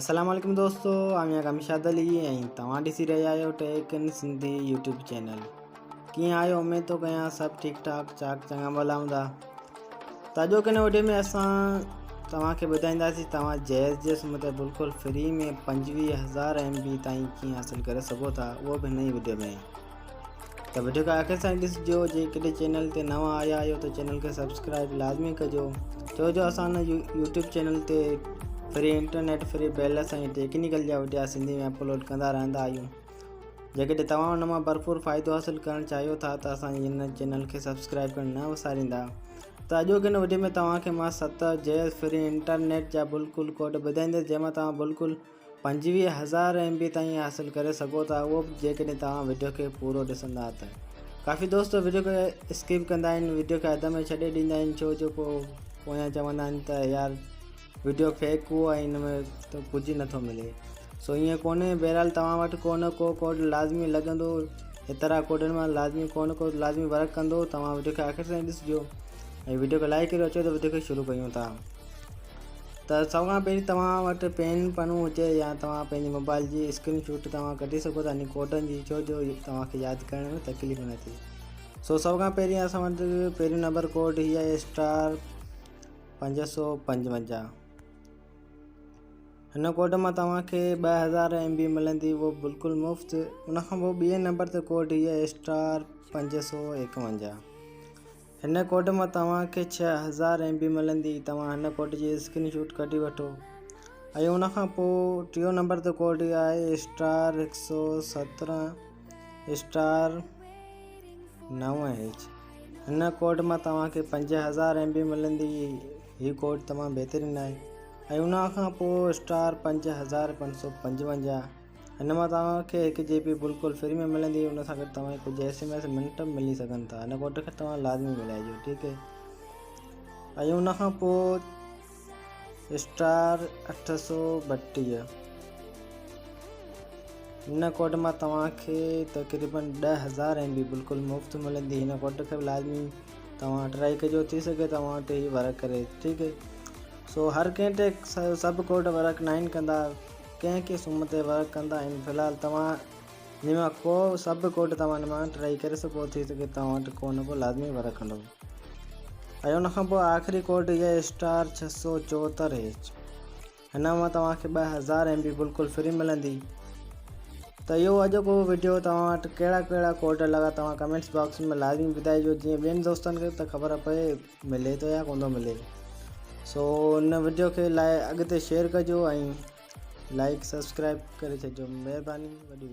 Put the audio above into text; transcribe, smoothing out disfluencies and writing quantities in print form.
السلام عليڪم دوستو آئون غمشاد علي ۽ توهان ڏسي رهيا آهيو tech in Sindhi YouTube channel. ڪيئن آهيو؟ اميد ٿو ڪيان سڀ ٺيڪ ٺاڪ چاڪ چڱا ڀلا هوندا. ته اڄوڪي هن وڊيو ۾ اسان توهان کي ٻڌائينداسين توهان جيز جي سم تي بلڪل فري ۾ 25000 ايم بي تائين ڪيئن حاصل ڪري سگهو ٿا، اهو به هن ئي وڊيو ۾. ته وڊيو کي آخر تائين ڏسجو. جيڪڏهن چينل تي نوان آيا آهيو ته چينل کي سبسڪرائب لازمي ڪجو، ڇو جو اسان هن يوٽيوب چينل تي free internet, free balance ۽ technical جا وڊيا سنڌي ۾ اپلوڊ ڪندا رهندا آهيون. جيڪڏهن توهان ان مان ڀرپور فائدو حاصل ڪرڻ چاهيو ٿا ته اسان جي هن چينل کي سبسڪرائب ڪرڻ نه وساريندا. ته اڄوڪي هن وڊيو ۾ توهان کي مان 7 جي فري انٽرنيٽ جا بلڪل ڪوڊ ٻڌائيندس، جنهن مان توهان بلڪل 25000 ايم بي تائين حاصل ڪري سگهو ٿا، اهو به جيڪڏهن توهان وڊيو کي پورو ڏسندا ته. ڪافي دوست وڊيو کي اسڪپ ڪندا آهن، وڊيو کي اڌ ۾ ڇڏي ڏيندا آهن، ڇو جو پوء پويان چوندا آهن ته يار وڊيو فيڪ هو ۽ ان ۾ ته ڪجهه نٿو ملي. سو ائين ڪونهي، بهرحال توهان وٽ ڪو نه ڪو ڪوڊ لازمي لڳندو، ايترا ڪوڊن مان لازمي ڪو نه ڪو لازمي ورڪ ڪندو. توهان وڊيو کي آخر تائين ڏسجو ۽ وڊيو کي لائڪ ڪريو. اچو ته وڊيو کي شروع ڪيون ٿا. ته سڀ کان پهرين توهان وٽ پين پنو هجي يا توهان پنهنجي موبائل جي اسڪرين شاٽ توهان ڪڍي سگهو ٿا انهي ڪوڊن جي، ڇو جو توهان کي ياد ڪرڻ ۾ تڪليف نه ٿئي. سو سڀ کان پهرين اسان وٽ پهريون نمبر ڪوڊ هي آهي اسٽار 555. هن ڪوڊ مان توهان کي 2000 ايم بي ملندي، اهو بلڪل مفت. ان کان پوء ٻئي نمبر تي ڪوڊ هي آهي اسٽار 551. هن ڪوڊ مان توهان کي 6000 ايم بي ملندي. توهان هن ڪوڊ جي اسڪرين شاٽ ڪڍي وٺو ۽ ان کان پوء ٽيون نمبر تي ڪوڊ آهي اسٽار 117 اسٽار 9 ايچ. هن ڪوڊ مان توهان کي 5000 ايم بي ملندي. هي ڪوڊ تمام بهترين آهي. ۽ ان کان پوء اسٽار 5555، هن مان توهان کي هڪ جي بي بلڪل فري ۾ ملندي. ان سان گڏ توهان کي ڪجهه ايس ايم ايس منٽ به ملي سگهن ٿا. هن ڪوڊ کي توهان لازمي ملائجو، ٺيڪ آهي. ۽ ان کان پوء اسٽار 832، هن ڪوڊ مان توهان کي تقريبن 10000 ايم بي بلڪل مفت ملندي. هن ڪوڊ کي به لازمي توهان ٽرائي ڪجو، ٿي سگهي توهان وٽ هي ورڪ ڪري، ٺيڪ آهي. سو هر ڪنهن تي سڀ ڪوڊ ورڪ ناهن ڪندا، ڪنهن ڪنهن سم تي ورڪ ڪندا آهن. في الحال توهان ان مان ڪو سڀ ڪوڊ توهان ان مان ٽرائي ڪري سگهو، ٿي سگهي توهان وٽ ڪو نه ڪو لازمي ورڪ ڪندو. ۽ ان کان پوء آخري ڪوڊ هي آهي اسٽار 674 ايچ. هن مان توهان کي 2000 ايم بي بلڪل فري ملندي. ته اهو اڄوڪو وڊيو، توهان وٽ ڪهڙا ڪهڙا ڪوڊ لڳا توهان ڪمينٽس باڪس ۾ لازمي ٻڌائجو، جيئن ٻين دوستن کي ته خبر پئي ملي ٿو يا ڪونه ٿو ملي. سو ان وڊيو کي لاء اڳتي شيئر ڪجو ۽ لائڪ سبسڪرائب ڪري ڇڏجو. مهرباني وڏي.